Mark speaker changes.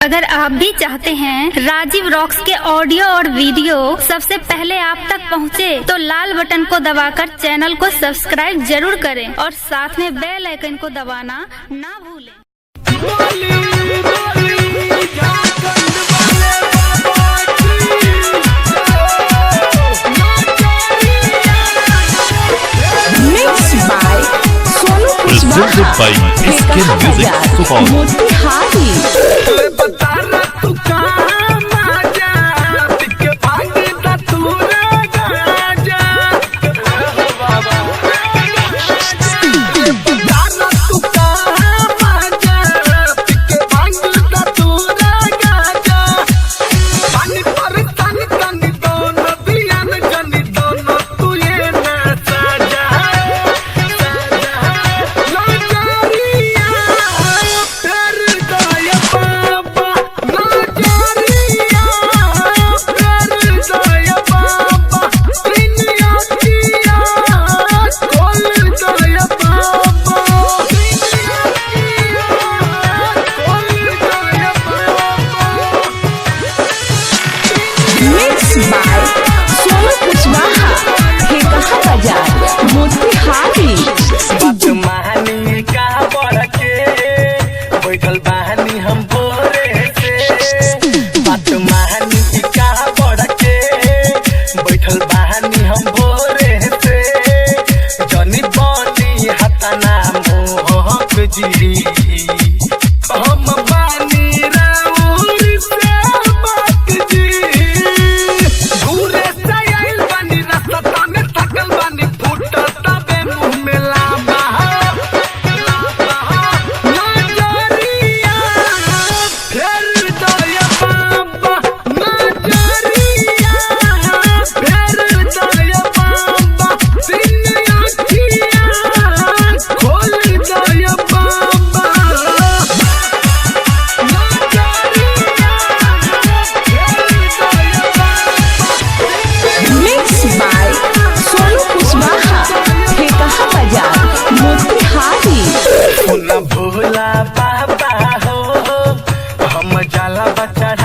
Speaker 1: अगर आप भी चाहते हैं राजीव रॉक्स के ऑडियो और वीडियो सबसे पहले आप तक पहुंचे, तो लाल बटन को दबाकर चैनल को सब्सक्राइब जरूर करें और साथ में बेल आइकन को दबाना ना भूलें।
Speaker 2: Mixed by Sonu
Speaker 3: Presented
Speaker 2: Kushwaha,
Speaker 3: by SK
Speaker 2: Bekaha
Speaker 3: Music
Speaker 2: Bazar,
Speaker 3: Supaul.
Speaker 2: Motihari. Mixed by Sonu Kushwaha, Bekaha Bazar, Motihari.
Speaker 4: कहानी का बढ़ के बैठल बहानी हम भोरे से। बात महानी का बढ़ के बैठल बहानी हम भोरे से। जनी बनी हतना मोहक जी, हम बानी राउर से बात जी। दूरे से आइल बानी, रास्ता में थकल बानी, फूटता बे मुंह में लाबा लाबा। नजरिया फेर दया बाबा, नजरिया फेर दया बाबा, तीन आँखियाँ खोल दया बाबा।
Speaker 2: Mixed by Sonu Kushwaha, Bekaha Bazar, Motihari.
Speaker 4: Bhola बाबा हो, हम जाला बचा।